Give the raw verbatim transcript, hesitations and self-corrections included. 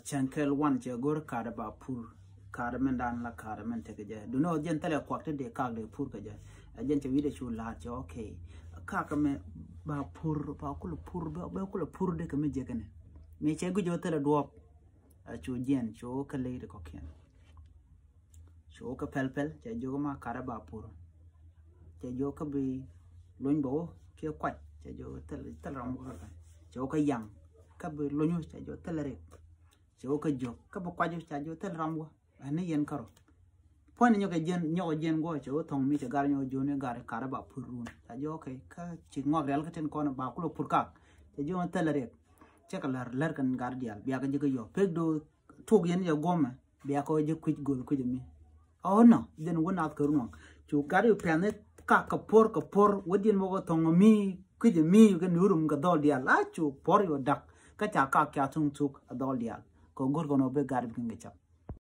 Cɛn kɛl wan cɛ go̱r ka̱a̱t ba pur. Ka̱a̱t mɛn dan la ka̱a̱t mɛn tekɛ jɛ. Dunɛ ɔ jɛn thilɛ kuak ti dee kak dee pur kɛ jɛ. Ɛ jɛn cɛ wi̱dɛ cu la̱a̱t cɛ, okay. Kak mɛ ba pur, ba kulɛ pur, bɛ kulɛ pur dee kɛ mi jɛ kɛnɛ. Mi cɛ guic ɔ thilɛ duɔp. Ɛ cu jiɛn cu kɛ ley di kɔkiɛn. Cu kɛ pɛl pɛl cɛ jiök ma ka̱a̱t ba pur. Cɛ jiök kä bi lony bä wä kiɛ kuac cɛ jiök thil thil ram wä kɛ. Cɛ wä kä yaŋ kä bi lony wä cɛ jiök thil rik. Cɛ wä kä jiök kä bi kuac wä cɛ jiök thil ram wä. Ɛn ni yɛn kärɔ. Puɔ̱n ni nyɔkɛ jiɛn nyɔkɛ jiɛn guɔ cɛ wä thɔŋ mi cɛ gar nyɔkɛ jiök ni gar ka̱a̱t ba pur run. Cɛ jiök okay kä ci ŋuak rial kä tin kɔn ba kulɛ pur kak. Cɛ jiök thil rik. Cɛ kɛ lär lär kɛn gar dial bia kɛ ji̱ kä yɔ pek do tuk yɛn jɛ guɔmɛ. Bia kɔ jɛ kui̱c gol kui̱c mi. Ɔ nɔ jɛn wä nath kɛ runuɔŋ. Cu gat yu pɛn ni kak kɛ por kɛ por wä diɛn mɔkɔ thɔŋ mi kui̱c mi kɛ ni rum kɛ dhɔl dial la cu por yu dak. Kä ca kak ca thuŋ thuk a dhɔl dial kɛ go̱r kɔn wä bi gat bi kɛn kɛ cap.